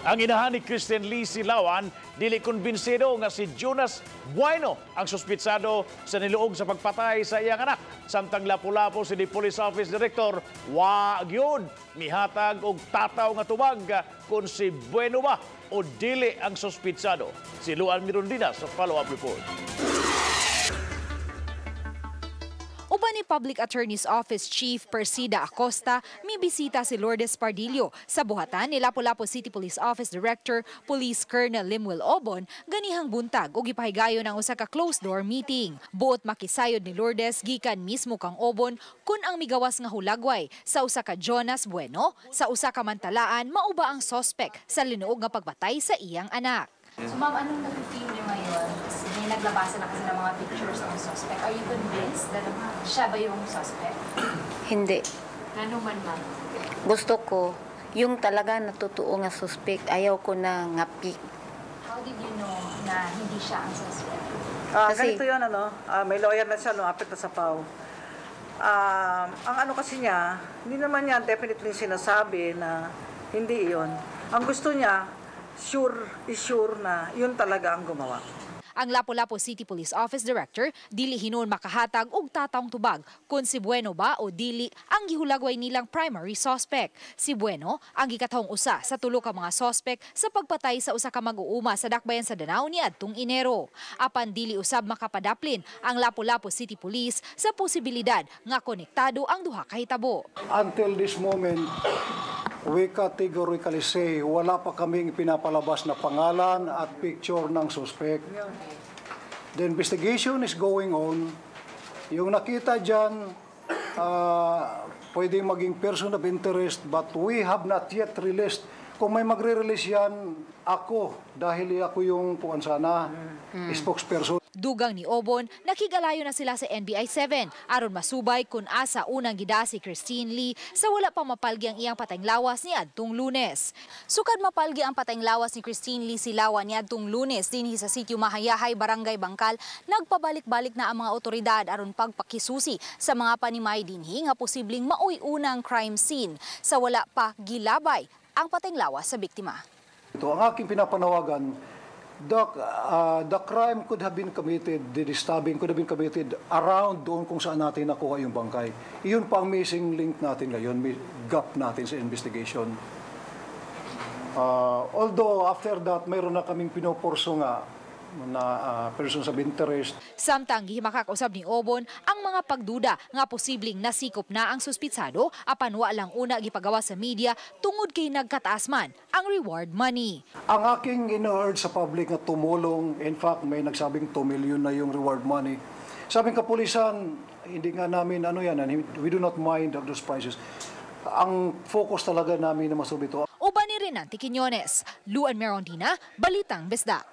Ang inahan ni Christian Lee Silawan dili kumbinsido nga si Jonas Bueno ang suspitsado sa niluog sa pagpatay sa iyang anak. Samtang Lapu-Lapu City Police Office Director wa gyud mihatag og tataw nga tubag kung si Bueno ba o dili ang suspitsado. Si Luan Mirondina sa follow-up report. Uban ni Public Attorney's Office Chief Persida Acosta, may bisita si Lourdes Pardillo sa buhatan ni Lapu-Lapu City Police Office Director Police Colonel Limuel Obon ganihang buntag ug gipahigayon ang usa ka closed-door meeting. Buot makisayod ni Lourdes gikan mismo kang Obon kun ang migawas nga hulagway sa usa ka Jonas Bueno sa usa ka mantalaan mao ba ang sospek sa linuog nga pagpatay sa iyang anak. So ma'am, anong nafe-feel niyo ngayon? May naglabasa na kasi ng mga pictures ng suspect. Are you convinced that siya ba yung suspect? Hindi. Ano man, ma'am? Gusto ko, yung talaga natotoo nga suspect, ayaw ko na nga pick. How did you know na hindi siya ang suspect? Kasi Ganito yun, ano, may lawyer na siya, lumapit na sa PAW. Ang ano kasi niya, hindi naman niya definitely sinasabi na hindi iyon. Ang gusto niya, sure is sure na yun talaga ang gumawa. Ang Lapu-Lapu City Police Office Director dili hinuon makahatag og tatawng tubag kung si Bueno ba o dili ang gihulagway nilang primary suspect. Si Bueno ang gikatahong usa sa tulo ka mga suspect sa pagpatay sa usa ka mag-uuma sa Dakbayan sa Danao niadtong Enero. Apan dili usab makapadaplin ang Lapu-Lapu City Police sa posibilidad nga konektado ang duha ka hitabo. Until this moment, we categorically say wala pa kaming pinapalabas na pangalan at picture ng suspect. The investigation is going on. Yung nakita dyan, pwedeng maging person of interest, but we have not yet released. Kung may magre-release yan, ako, dahil ako yung kuan sana, spokesperson. Dugang ni Obon, nakigalayo na sila sa NBI 7 aron masubay kung asa unang gida si Christine Lee sa wala pa mapalgi ang iyang patayng lawas ni adtong Lunes. Sukad mapalgi ang patayng lawas ni Christine Lee Silawan ni adtong Lunes dinhi sa sitio Mahayahay, Barangay Bangkal, nagpabalik-balik na ang mga otoridad aron pagpakisusi sa mga panimay dinhi nga posibleng maoy unang crime scene sa wala pa gilabay ang patayng lawas sa biktima. Ito ang aking pinapanawagan, the crime could have been committed, the stabbing could have been committed around doon kung saan natin nakuha yung bangkay. Iyon pa ang missing link natin ngayon, may gap natin sa investigation. Although after that, mayroon na kaming pinopursue nga na persons of interest. Samtang gihimakak usab ni Obon ang mga pagduda nga posibleng nasikop na ang suspitsado apan wa lang una gipagawa sa media tungod kay nagkataas man ang reward money. Ang aking ino-urge sa public na tumulong, in fact, may nagsabing 2 million na yung reward money. Sabing kapulisan, hindi nga namin ano yan, we do not mind of those prices. Ang focus talaga namin na masolve ito. Uban ni Renante Quiñones, Luan Merondina, Balitang Bisdak.